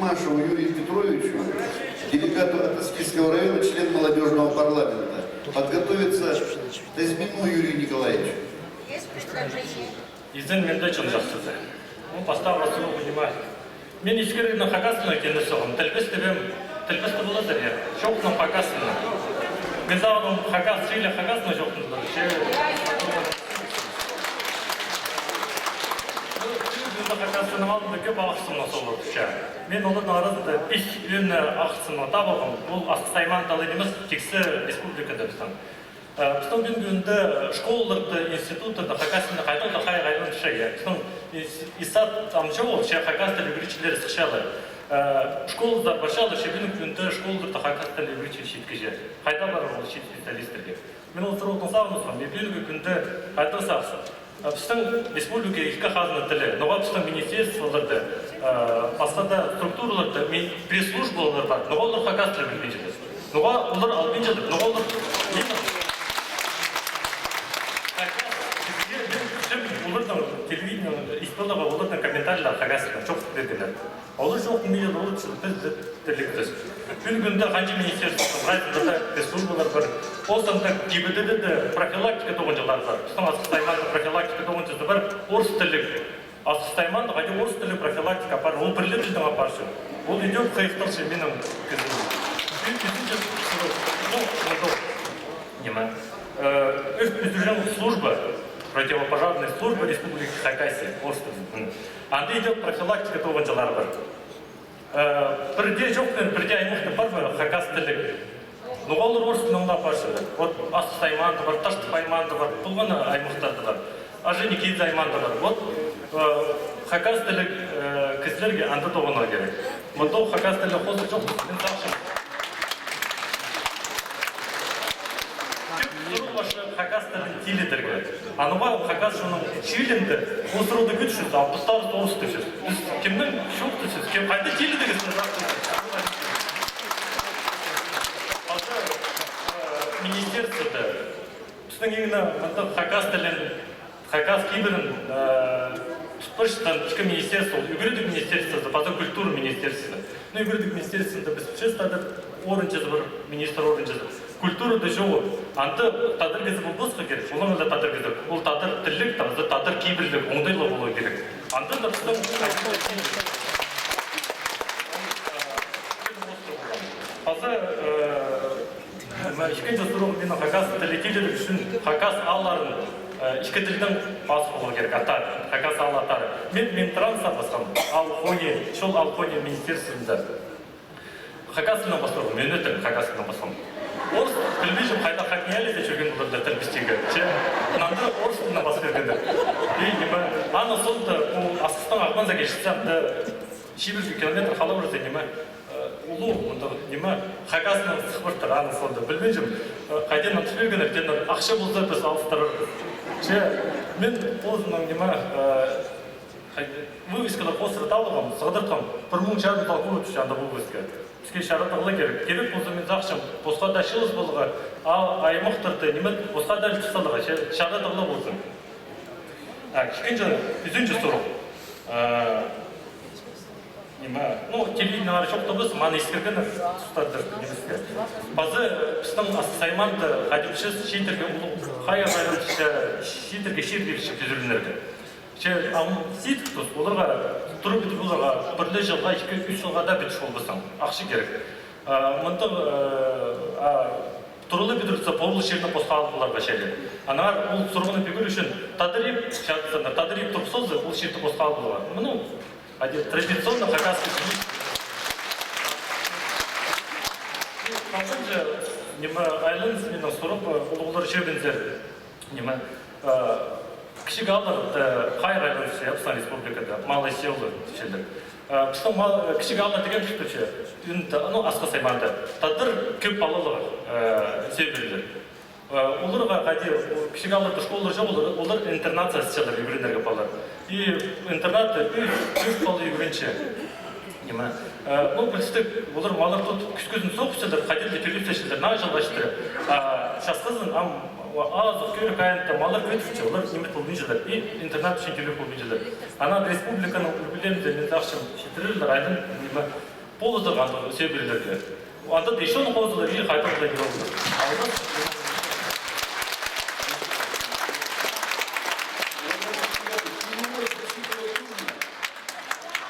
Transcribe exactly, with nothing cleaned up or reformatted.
нашему Юрию Петровичу, делегату от Аскизского района, член молодёжного парламента, подготовиться Тазьмину Юрию Николаевичу. Есть предложение? Изен, мин дее чон чахсы. Ну, пастағы сурығ, понимаю. Мин искіргенім хакас тілінең килісчем. Тілбестебеем, тілбестеп поларзар, я. Чоохтаным хакас тілінең. Мин сағынам, хакас чирлер хакас тілінең чоохтадылар. Че, мин дее хакас тілінең алдым, кӧп алғысым на солар тӱсче. Мин оларның аразында пис ӧӧнні алғысым на таап алғам. Ол Асхыс аймаанда ла нимес, тиксі республикада пістің. Э, пістің пӱӱнгі кӱнде школаларда, институттарда хакас тілін хайдағ-да хайығ айландырча, я. Пістің ис-, ис сад ам чоғыл, че хакас тілі ӱгретчілері сыхчалар. Э, школалар парчалар, че пӱӱнгі кӱнде школаларда хакас тілі ӱгретчі читкіҷе. Хайда парар ол чиит специалисттер? Мин ол сурығны сағынчам, мин пӱӱнгі кӱнде хайдағ сағынчам. Э, пістің республика ікі хазна тілі, ноға пістің министерстволарда, э, пасха даа структураларда мин-, пресс-службалар пар, ноға олар хакас тілін пілбинчелер? Ноға олар албинчалар? Ноға олар, мин, хакас, бізге, мин кӧрчем, оларның телевидениеде, испанларға оларның комментарийлері хакас тілінең чоохтап пиргеннер. Олар чоохтап пиргеннер, олар чоохтап пиргеннер. Тілектес. Пӱӱнгі кӱнде ханҷа министерство, прайзында даа пресс-службалар пар. Ол санда ГИБДД-де профилактика тоғынҷылар пар. Пістің Асхыс аймаанда профилактика тоғынҷызы пар, орыс тілліг. Асхыс аймаанда хайди орыс тілліг профилактика апарар, ол пір ле тілнең апарча. Ол идӧк хыйыхталча минің кізім. Ӱ-, ӱзінҷі сурығ. Ну, мындағ. Ниме? Э, ӧс пӱдірҷең служба, противопожарная служба Республики Хакасия, орыс тілінең. Анда идӧк профилактика тоғынҷылар пар. Э, пірдее чоохтаң, пірдее аймахта пар ба хакас тілліг? Ноға олар орыс тілінең ла апарчалар? Вот Асхыс аймаанда пар, Таштып аймаанда пар, полған аймахтарда пар. Орджоникидзе аймаанда пар. Вот, э, хакас тілліг, э, кізілерге анда тоғынарға кирек. Мында хакас тілі хоза чох, мин сағынчам. Сурығ пар хакас тілін тилідерге. А ноға хакас чонның чиилінде ол сурығны кӧдірчезер, а постарыс орыс тіпчезер. Піс кемнең чоохтапчабыс, кем хайда тилідерге сағынча? Паза, э, министерствода пістің иң не мындағ хакас тілін, хакас кибірін, э, тутпасчатхан ікі министерство, ол ӱгредіг министерствозы паза культура министерствозы. Ну, ӱгредіг министерствозында піс пілчебіс, тадар орынҷызы пар, министр орынҷызы. Культурада чоғыл. Анда тадар кізі полбасха кирек, олаң ла тадар кізі. Ол тадар тілліг, паза тадар кибірліг, оңдай ла поларға кирек. Анда даа пістің паза, э, Мына ікінҷі сурығ минің хакас тілі тилідер ӱчӱн хакас аалларын, э, ікі тілнең пас поларға кирек, аттары, хакас ааллары. Мин, мин Транстаң пасхам, Алхони, чол Алхони министерствозында. Хакас тілінең пас поларға, мин ӧтем хакас тілінең пасхам. Орыс пілбинчем, хайда хакас аалларда чӧрген поларлар тіл пістегі. Че, нандыра орыс тілінең пас пиргеннер. И, ниме, аның соонда, ол Асхыстаң Ағбанзар килчетсе, анда чибіргі километр хала парза, ниме, э, улуғ, мында, ниме, хакаснаң сых партыр, аның соонда. Пілбинчем, э, хайди аны тӱзіргеннер, теен, ахча полза, піс алыстырарбыс. Че, мин позымның, ниме, э, хайди, вывескалар хоостыра таап алғам, сығдыртхам, пір муң чарым толковой тӱсче анда вывеска. Піске чарадығ ла кирек. Кирек полза, мин сағынчам, пасха даа чыылыс поларға, а, аймахтарда, ниме, пасха даа тӱс саларға, че, чарадығ ла ползын. А, ікінҷі, ӱзінҷі сурығ. Э, Ниме, ну, телевидениеде чоохтабыс, маны искіргеннер тустарда, нимеске. Паза пістің Асхыс аймаанда хайди пілчебіс, чииттерге улуғ хайығ айландырча, чииттерге чир пирче тӱзірілерге. Че ам сидік тус, оларға турып идіп, оларға пір ле чылға, ікі, ӱс чылға даа пӱдірче полбассың, ахча кирек. А, мындағ, э, а, туралып идіп турза, пу ол чирні пасха алып поларға чарир. Аннаңар ол сурығны пӱгӱр ӱчӱн тадар иб, чатсыннар, тадар иб турып салза, ол чирні пасха алып поларға. Мыны Хайди традиционно хакасский киис. И пазынҷы, ниме, айланыс минің сурығ, улуғлар чӧбінзер. Ниме, э, кічіг ааллар, э, хайығ айланыс, я, пістің республикада, малые сёла тіпчелер. Э, пістің мал-, э, кічіг ааллар тіген чуртапча, ӱнде, ну, Асхыс аймаанда. Тадар кӧп палалығ, э, сӧбірелер. Э, оларға хайди, о, кічіг аалларда школалар чох, олар, олар интернатсар сыхчалар, ӱгренерге палалар. И интернатта ӱс, ӱс пала ӱгренче. Ниме? Э, ну, пілдістіг, олар маллар тут кӱскӱзін соғыпчалар, хайди-да тӧлепчелер, наа чылға читіре. А часхызын ам, о, азых-кӧлік айында маллар кӧдірче, олар ниме полбинчалар. И интернат ӱчӱн тӧлеп полбинчалар. Анаң республиканың ӱлгӱлерінде, мин сағынчам, читірерлер, айдын, ниме, Полызарға андағ сӧбірелерге. Анда даа ещё хозылар, и хайдағ-да кире алар. Алғыс